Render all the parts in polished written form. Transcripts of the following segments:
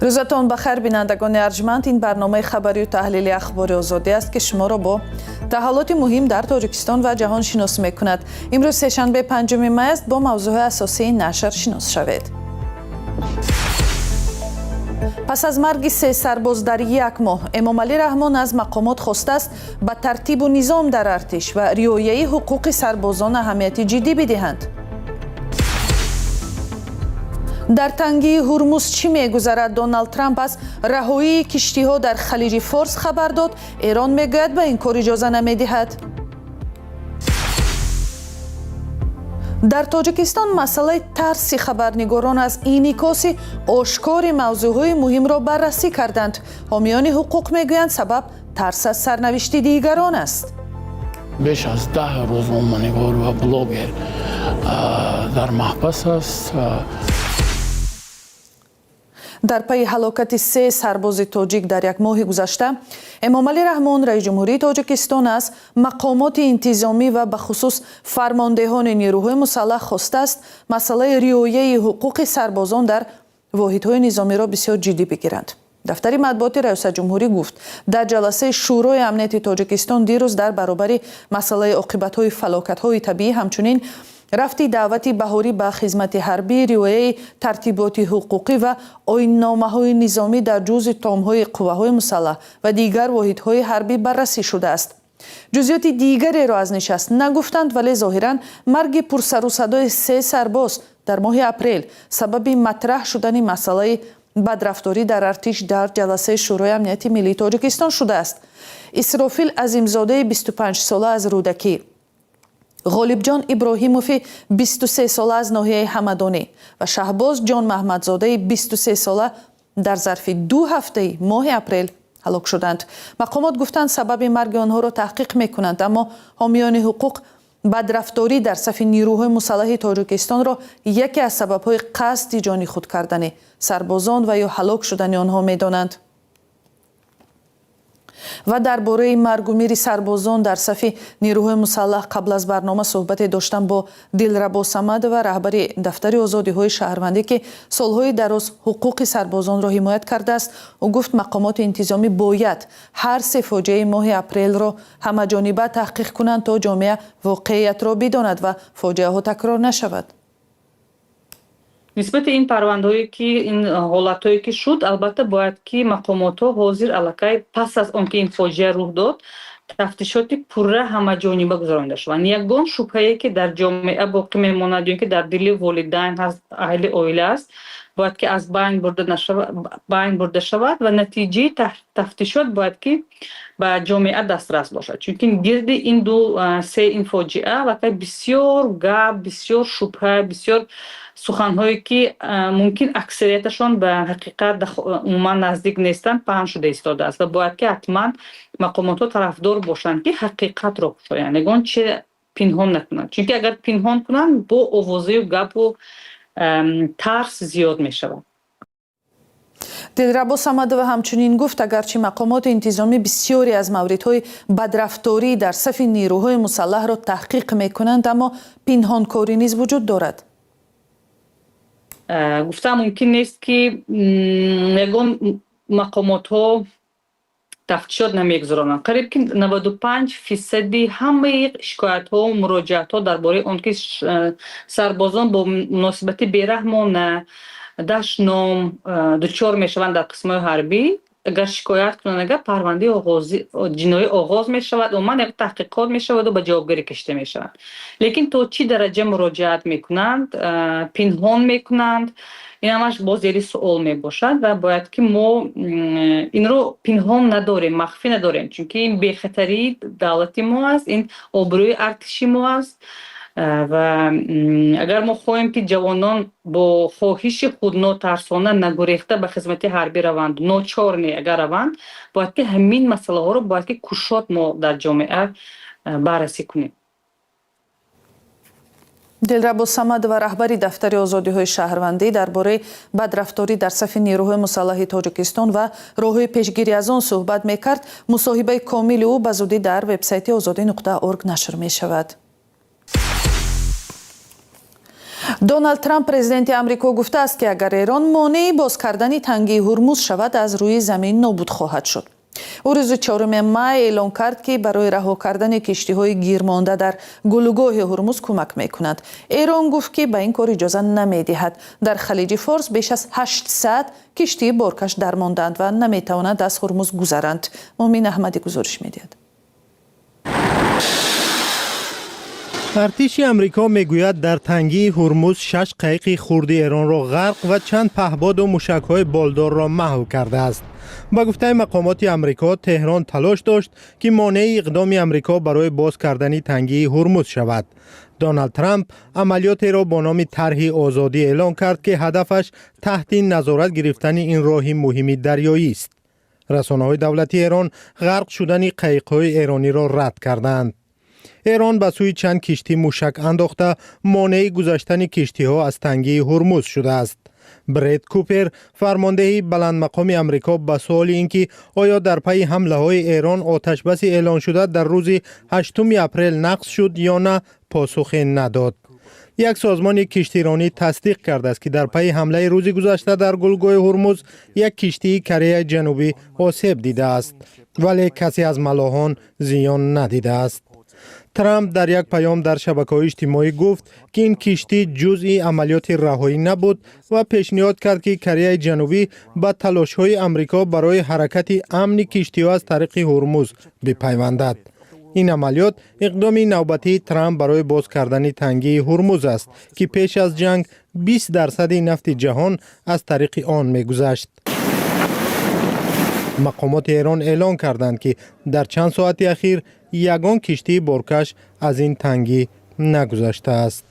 Рӯзатон ба хайр, бинандагони арҷманд. Ин барномаи хабарию таҳлили Ахбори Озодӣ аст, ки шуморо бо таҳаввулоти муҳим дар Тоҷикистон ва ҷаҳон шинос мекунад. Имрӯз сешанбе, 5 май аст. Бо мавзӯъҳои асосии нашр шинос шавед. Пас аз марги се сарбоз дар як моҳ, Эмомалӣ Раҳмон аз мақомот хостааст, ба тартибу низом дар артиш ва риояи ҳуқуқи сарбозон аҳамияти ҷиддӣ бидиҳанд. Дар Тангии Ҳурмуз чӣ мегузарад? Доналд Трамп аз раҳоии киштиҳо дар Халиҷи Форс хабар дод. Эрон мегӯяд, ба ин кор иҷоза намедиҳад. Дар Тоҷикистон масъалаи тарси хабарнигорон аз инъикоси ошкори мавзӯъҳои муҳимро баррасӣ карданд. Ҳомиёни ҳуқуқ мегӯянд, сабаб тарс аз сарнавишти дигарон аст. Беш аз 10 рӯзноманигор ва блогер дар маҳбас аст. Дар пайи ҳалокати се сарбози тоҷик дар як моҳи гузашта, Эмомалӣ Раҳмон, раиси ҷумҳурии Тоҷикистон, аз мақомоти интизомӣ ва бахусус фармондеҳони нерӯҳои мусаллаҳ хостааст, масъалаи риояи ҳуқуқи сарбозон дар воҳидҳои низомиро бисёр ҷиддӣ бигиранд. Дафтари матбуоти раёсат ҷумҳурӣ гуфт, дар ҷаласаи Шӯрои амнияти Тоҷикистон дирӯз дар баробари масъалаи оқибатҳои фалокатҳои табиӣ, ҳамчунин рафти даъвати баҳорӣ ба хизмати ҳарбӣ, риояи тартиботи ҳуқуқӣ ва оинномаҳои низомӣ дар ҷузъи томҳои қувваҳои мусаллаҳ ва дигар воҳидҳои ҳарбӣ баррасӣ шудааст. Ҷузъиёти дигареро аз нишаст нагуфтанд, вале зоҳиран марги пурсарусадои се сарбоз дар моҳи апрел сабаби матраҳ шудани масъалаи бадрафторӣ дар артиш дар ҷаласаи Шӯрои амнияти миллии Тоҷикистон шудааст. Исрофил Азимзодаи 25-сола аз Рӯдакӣ, Ғолибҷон Иброҳимови 23-сола аз ноҳияи Ҳамадонӣ ва Шаҳбоз Ҷон Маҳмадзодаи 23-сола дар зарфи 2 ҳафтаи моҳи апрел ҳалок шуданд. Мақомот гуфтанд, сабаби марги онҳоро таҳқиқ мекунанд, аммо ҳомиёни ҳуқуқ бадрафторӣ дар сафи нерӯҳои мусаллаҳи Тоҷикистонро яке аз сабабҳои қасди ҷони худ кардани сарбозон ва ё ҳалок шудани онҳо медонанд. Ва дар бораи маргу мири сарбозон дар сафи нерӯҳои мусаллаҳ қабл аз барнома суҳбате доштам бо Дилрабо Самадова, раҳбари дафтари озодиҳои шаҳрвандӣ, ки солҳои дароз ҳуқуқи сарбозонро ҳимоят кардааст. Ӯ гуфт, мақомоти интизомӣ бояд ҳар се фоҷиаи моҳи апрелро ҳамаҷониба таҳқиқ кунанд, то ҷомеа воқеиятро бидонад ва фоҷиаҳо такрор нашавад. Нисбати ин парвандаҳое, ки ин ҳолатҳое, ки шуд, албатта, бояд ки мақомотҳо ҳозир аллакай пас аз он ки ин фоҷиа рух дод, тафтишоти пурра ҳамаҷониба гузаронида шаванд. Ягон шубҳае, ки дар ҷомеа боқӣ мемонад ё ин ки дар дили волидайн ҳаст, аҳли оила аст, бояд ки аз байн бурда шавад ва натиҷаи тафтишот бояд ки ба ҷомеа дастрас бошад, чунки гирди ин ду се ин фоҷиа аллакай бисёр гап, бисёр шубҳа, бисёр суханҳое, ки мумкин аксарияташон ба ҳақиқат умуман наздик нестанд, паҳн шуда истодааст ва бояд ки ҳатман мақомотҳо тарафдор бошанд, ки ҳақиқатро кушоянд, ягон чи пинҳон накунанд, чунки агар пинҳон кунанд, бо овозаю гапу тарс зиёд мешавад. Дилрабо Самадова ҳамчунин гуфт, агарчи мақомоти интизомӣ бисёре аз мавридҳои бадрафторӣ дар сафи нерӯҳои мусаллаҳро таҳқиқ мекунанд, аммо пинҳонкорӣ низ вуҷуд дорад. Гуфтан мумкин нест, ки ягон мақомотҳо тафтишот намегузаронанд. Қариб ки 95 фисади ҳамаи шикоятҳо, муроҷиатҳо дар бораи он ки сарбозон бо муносибати бераҳмона, дашном дучор мешаванд дар қисмҳои ҳарбӣ, агар шикоят кунанд, агар парвандаи ҷиноӣ оғоз мешавад, умуман як таҳқиқот мешаваду ба ҷавобгарӣ кашида мешаванд. Лекин то чӣ дараҷа муроҷиат мекунанд, пинҳон мекунанд, ин ҳамаш боз зери суол мебошад ва бояд ки мо инро пинҳон надорем, махфӣ надорем, чунки ин бехатарии давлати мо аст, ин обрӯи артиши мо аст. Ва агар мо хоҳем, ки ҷавонон бо хоҳиши худ нотарсона, нагурехта ба хизмати ҳарбӣ раванд, ночор не, агар раванд, бояд ки ҳамин масъалаҳоро бояд ки кушод мо дар ҷомеа баррасӣ кунем. Дилрабо Самадова, раҳбари дафтари озодиҳои шаҳрвандӣ, дар бораи бадрафторӣ дар сафи нерӯҳои мусаллаҳи Тоҷикистон ва роҳҳои пешгирӣ аз он суҳбат мекард. Мусоҳибаи комили ӯ ба зудӣ дар вебсайти озодӣ.орг нашр мешавад. Доналд Трамп, президенти Амрико, гуфтааст, ки агар Эрон монеи боз кардани тангии Ҳурмуз шавад, аз рӯи замин нобуд хоҳад шуд. Ӯ рӯзи 4 май эълон кард, ки барои раҳо кардани киштиҳои гирмонда дар гулӯгоҳи Ҳурмуз кӯмак мекунад. Эрон гуфт, ки ба ин кор иҷоза намедиҳад. Дар Халиҷи Форс беш аз 800 киштии боркаш дармондаанд ва наметавонанд аз Ҳурмуз гузаранд. Муъмин Аҳмадӣ гузориш медиҳад. Артиши Амрико мегӯяд, дар тангии Ҳурмуз шаш қайиқи хурди Эронро ғарқ ва чанд паҳбоду мушакҳои болдорро маҳв кардааст. Ба гуфтаи мақомоти Амрико, Теҳрон талош дошт, ки монеи иқдоми Амрико барои боз кардани тангии Ҳурмуз шавад. Доналд Трамп амалиётеро бо номи Тарҳи озодӣ эълон кард, ки ҳадафаш таҳти назорат гирифтани ин роҳи муҳими дарёист. Расонаҳои давлатии Эрон ғарқ шудани қайиқҳои эрониро рад карданд. Эрон ба сӯи чанд киштӣ мушак андохта, монеи гузаштани киштиҳо аз тангии Ҳурмуз шудааст. Бред Купер, фармондеҳи баландмақоми Амрико, ба суоли ин ки оё дар пайи ҳамлаҳои Эрон оташбаси эълоншуда дар рӯзи 8 апрел нақз шуд ё на, посухе надод. Як созмони киштиронӣ тасдиқ кардааст, ки дар пайи ҳамлаи рӯзи гузашта дар гулӯгоҳи Ҳурмуз як киштии Кореяи Ҷанубӣ осеб дидааст, вале касе аз малоҳон зиён надидааст. Трамп дар як паём дар шабакаҳои иҷтимоӣ гуфт, ки ин киштӣ ҷузъи амалиёти раҳоӣ набуд ва пешниҳод кард, ки Кореяи Ҷанубӣ ба талошҳои Амрико барои ҳаракати амни киштиҳо аз тариқи Ҳурмуз бипайвандад. Ин амалиёт иқдоми навбатии Трамп барои боз кардани тангии Ҳурмуз аст, ки пеш аз ҷанг 20 дарсади нафти ҷаҳон аз тариқи он мегузашт. Мақомоти Эрон эълон карданд, ки дар чанд соати ахир ягон киштии боркаш аз ин тангӣ нагузаштааст.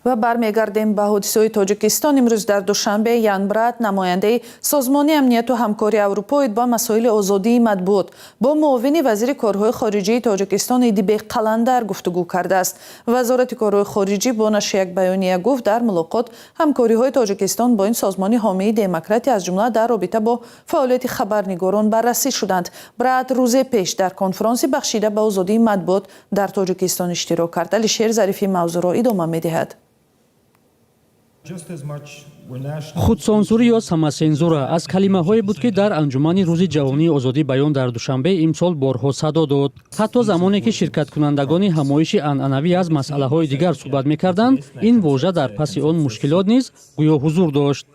Ва бармегардем ба ҳодисаҳои Тоҷикистон. Имрӯз дар Душанбе Ян Брат, намояндаи Созмони амнияту ҳамкории Аврупо оид ба масоили озодии матбуот, бо муовини вазири корҳои хориҷии Тоҷикистон Идибек Қаландар гуфтугӯ кардааст. Вазорати корҳои хориҷӣ бо нашри як баёния гуфт, дар мулоқот ҳамкориҳои Тоҷикистон бо ин созмони ҳомии демократия, аз ҷумла дар робита бо фаъолияти хабарнигорон, баррасӣ шуданд. Брат рӯзе пеш дар конфронси бахшида ба озодии матбуот дар Тоҷикистон иштирок кард. Алишер Зарифӣ мавзӯъро идома медиҳад. Худсонсурӣ ё самосензура аз калимаҳое буд, ки дар анҷумани Рӯзи ҷаҳонии озодии баён дар Душанбе имсол борҳо садо дод. Ҳатто замоне ки ширкаткунандагони ҳамоиши анъанавӣ аз масъалаҳои дигар суҳбат мекарданд, ин вожа дар паси он мушкилот низ гӯё ҳузур дошт.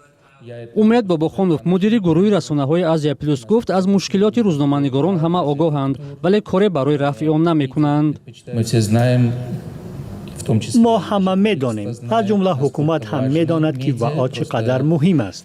Умед Бобохонов, мудири гурӯҳи расонаҳои Азия Плюс, гуфт, аз мушкилоти рӯзноманигорон ҳама огоҳанд, вале коре барои рафъи он намекунанд. Мо ҳама медонем, аз ҷумла ҳукумат ҳам медонад, ки ВАО чӣ қадар муҳим аст.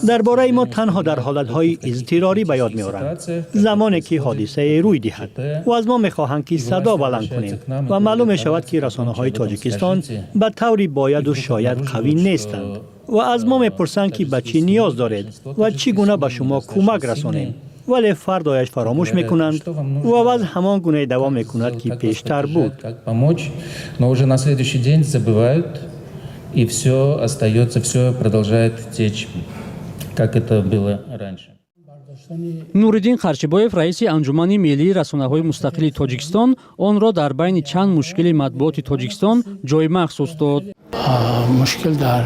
Дар бораи мо танҳо дар ҳолатҳои изтирорӣ ба ёд меоранд, замоне ки ҳодисае рӯй диҳад ва аз мо мехоҳанд, ки садо баланд кунем, ва маълум мешавад, ки расонаҳои Тоҷикистон ба таври бояду шояд қавӣ нестанд, ва аз мо мепурсанд, ки ба чӣ ниёз доред ва чӣ гуна ба шумо кӯмак расонем, вале фардояш фаромӯш мекунанд ва вазъ ҳамон гуна давом мекунад, ки пештар буд. Но уже на следующий день забывают, и все остается, все продолжает течь, как это было раньше. Нуриддин Қарчибоев, раиси Анҷумани миллии расонаҳои мустақили Тоҷикистон, онро дар байни чанд мушкили матбуоти Тоҷикистон ҷои махсус дод. Мушкил дар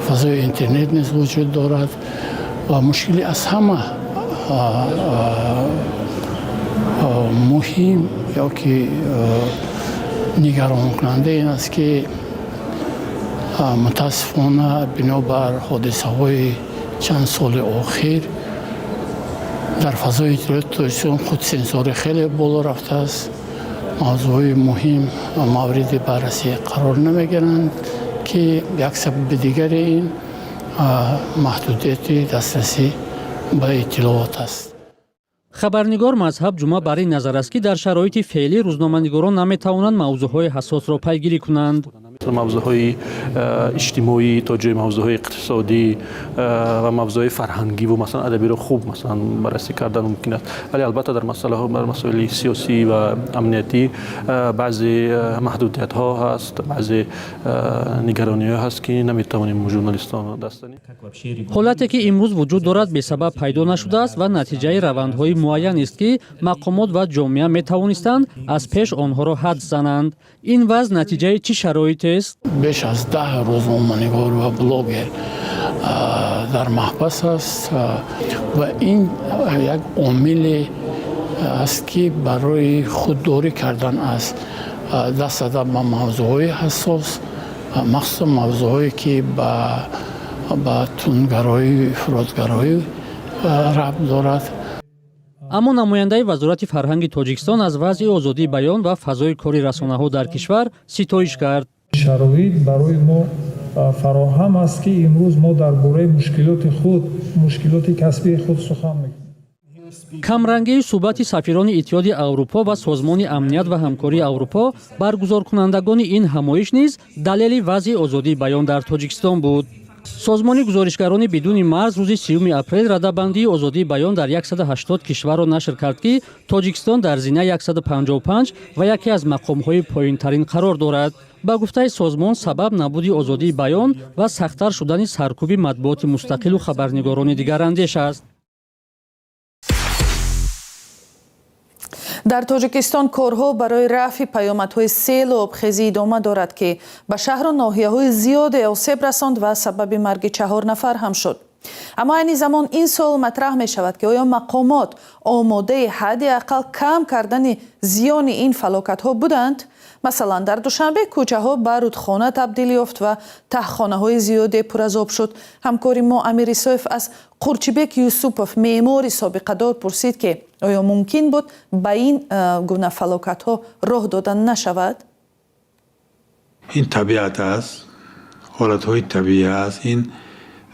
фазои интернет низ вуҷуд дорад ва мушкили аз ҳама муҳим ё ки нигаронкунанда ин аст, ки мутаассифона бинобар ҳодисаҳои чанд соли охир дар фазои иттилооти Тоҷикистон худсенсорӣ хеле боло рафтааст. Мавзӯъҳои муҳим мавриди баррасӣ қарор намегиранд, ки як сабаби дигари ин маҳдудияти дастрасӣ ба иттилоот аст. Хабарнигор Мазҳаб Ҷума бар ин назар аст, ки дар шароити феълӣ рӯзноманигорон наметавонанд мавзӯъҳои ҳассосро пайгирӣ кунанд. Мавзӯъҳои иҷтимоӣ то ҷои мавзӯъҳои иқтисодӣ ва мавзӯъҳои фарҳангӣ ва масалан адабиро хуб масалан баррасӣ кардан мумкин аст, вале албатта дар масъалаҳо, дар масоили сиёсӣ ва амниятӣ баъзе маҳдудиятҳо ҳаст, баъзе нигарониҳо ҳаст, ки наметавонем журналистон даст занем. Ҳолате ки имрӯз вуҷуд дорад, бесабаб пайдо нашудааст ва натиҷаи равандҳои муайянест, ки мақомот ва ҷомеа метавонистанд аз пеш онҳоро ҳадс зананд. Ин вазъ натиҷаи чӣ шароитест? Беш аз 10 рӯзноманигор ва блогер дар маҳбас аст ва ин як омиле аст, ки барои худдорӣ кардан аз даст задан ба мавзӯъҳои ҳассос, махсусан мавзӯъҳое ки ба тундгароӣ, ифротгароӣ рабт дорад. Аммо намояндаи Вазорати фарҳанги Тоҷикистон аз вазъи озодии баён ва фазои кори расонаҳо дар кишвар ситоиш кард. Шароит барои мо фароҳам аст, ки имрӯз мо дар бораи мушкилоти худ, мушкилоти касбии худ сухан мекунем. Камрангии суҳбати сафирони Иттиҳоди Аврупо ва Созмони амният ва ҳамкории Аврупо, баргузоркунандагони ин ҳамоиш, низ далели вазъи озодии баён дар Тоҷикистон буд. Созмони гузоришгарони бидуни марз рӯзи 30 апрел радабандии озодии баён дар 180 кишварро нашр кард, ки Тоҷикистон дар зинаи 155 ва яке аз мақомҳои поинтарин қарор дорад. Ба гуфтаи созмон, сабаб набуди озодии баён ва сахттар шудани саркӯби матбуоти мустақилу хабарнигорони дигарандеш аст. Дар Тоҷикистон корҳо барои рафъи паёмадҳои селу обхезӣ идома дорад, ки ба шаҳру ноҳияҳои зиёде осеб расонд ва сабаби марги чаҳор нафар ҳам шуд. Аммо айни замон ин суол матраҳ мешавад, ки оё мақомот омодаи ҳадди ақал кам кардани зиёни ин фалокатҳо буданд? Масалан, дар Душанбе кӯчаҳо ба рудхона табдил ёфт ва таҳхонаҳои зиёде пур аз об шуд. Ҳамкори мо Амир Исоев аз Қурчибек Юсупов, меъмори собиқадор, пурсид, ки оё мумкин буд ба ин гуна фалокатҳо роҳ дода нашавад? Ин табиат аст, ҳолатҳои табиӣ аст. Ин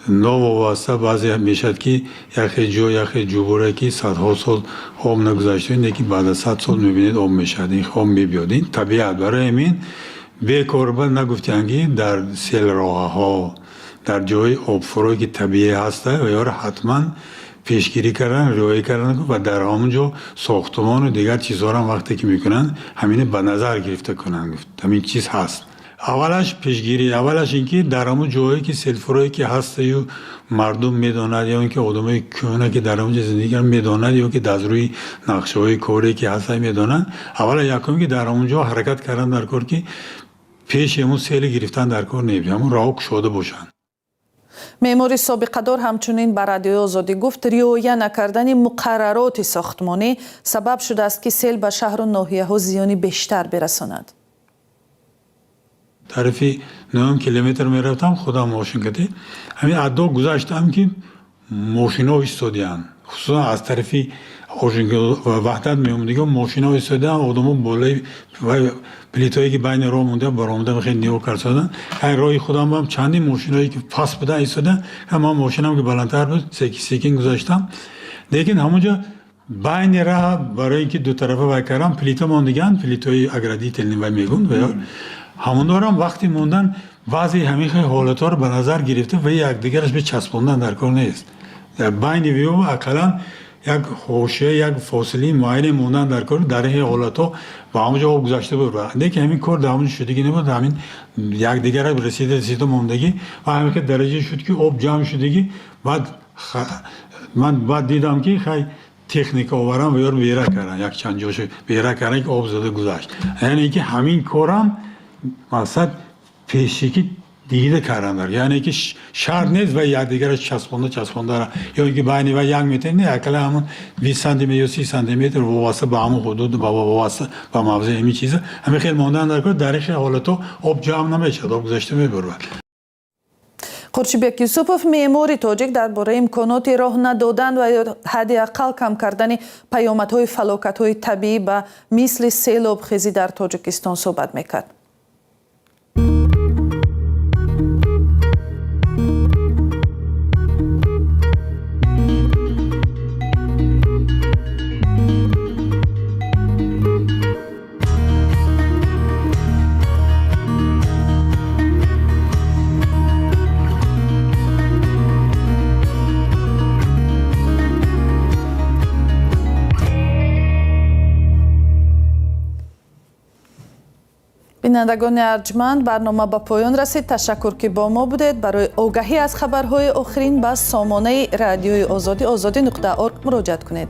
новобаста баъзе мешавад, ки яхе ҷо, яхе ҷуборе, ки садҳо сол об нагузашта, лекин баъд аз 100 сол мебинед, об мешавад, ин об мебиёд. Ин табиат. Барои ҳамин бекорба нагуфтанд, ки дар селроҳаҳо, дар ҷои обфурое ки табиӣ ҳаста, ёро ҳатман пешгирӣ кардан, риоя кардан ва дар ҳамон ҷо сохтумону дигар чизҳоро вақте ки мекунанд, ҳамина ба назар гирифта кунанд. Гуфт, ҳамин чиз ҳаст. Аввалаш пешгирӣ, аввалаш ин ки дар ҳамон ҷое ки селфурое ки ҳастаю мардум медонад, ё ин ки одамои кӯҳна, ки дар ҳамон ҷо зиндагӣ кунанд, медонад, ё ки аз рӯи нақшаҳои коре ки ҳаста медонанд. Аввала якум, ки дар ҳамон ҷо ҳаракат кардан дар кор, ки пеши ҳамон сели гирифтан дар кор не, ҳамон роҳ кушода бошанд. Меъмори собиқадор ҳамчунин ба Радиои Озодӣ гуфт, риоя накардани муқаррароти сохтмонӣ сабаб шудааст, ки сел ба шаҳру ноҳияҳо зиёни бештар бирасонад. Тарафи нӯҳум километр мерафтам худам мошин кати, ҳамин аддо гузаштам, ки мошиноҳо истодиянд, хусусан аз тарафи Ваҳдат меомадиго мошиноҳо истодиянд. Одамо болои плитое ки байни роҳ монда баромада, хеле нигоҳ кард. Ҳай, роҳи худам ҳам чандин мошиное ки паст буда истода, ман мошинам ки баландтар буд, секин секин гузаштам. Лекин ҳамонҷо байни раҳ, барои ин ки дутарафа вай кардам, плита мондиган, плитои оградительный вай мегӯнд. Ҳамондорам вақти мондан баъзе ҳамин хел ҳолатҳоро ба назар гирифта ва якдигараш бичаспондан дар кор нест. Дар байни виё ақаллан як ҳошия, як фосилаи муайяне мондан дар кор. Дар ин ҳолатҳо ба ҳамон ҷо об гузашта буд. Лекин ҳамин кор дар ҳамон шудагӣ набуд, ҳамин якдигара расида расида мондагӣ ва ҳамин хел дараҷа шуд, ки об ҷамъ шудагӣ. Баъд ман баъд дидам, ки хай, техника оварам ва ёро бера кардан, як чанд ҷошо бера кардан, ки об зада гузашт. Яъне ки ҳамин корам мақсад пешикӣ дида кардан, яъне ки шарт нест ва якдигараш часпонда часпонда, ё ин ки байни ва 1 метр не, ақалла ҳамон 20 сантиметр ё 30 сантиметр, вобаста ба ҳамон ҳудуд, вобаста ба мавзеи ҳамин чиза, ҳамин хел мондан дар кор. Дар ин хел ҳолатҳо об ҷамъ намешавад, об гузашта мебурад. Қурчибек Юсупов, меъмори тоҷик, дар бораи имконоти роҳ надодан ва ё ҳадди ақал кам кардани паёмадҳои фалокатҳои табиӣ ба мисли селу обхезӣ дар Тоҷикистон суҳбат мекард. Бинандагони арҷманд, барнома ба поён расид. Ташаккур, ки бо мо будед. Барои огаҳӣ аз хабарҳои охирин ба сомонаи Радиои Озодӣ, ozodi.org, муроҷиат кунед.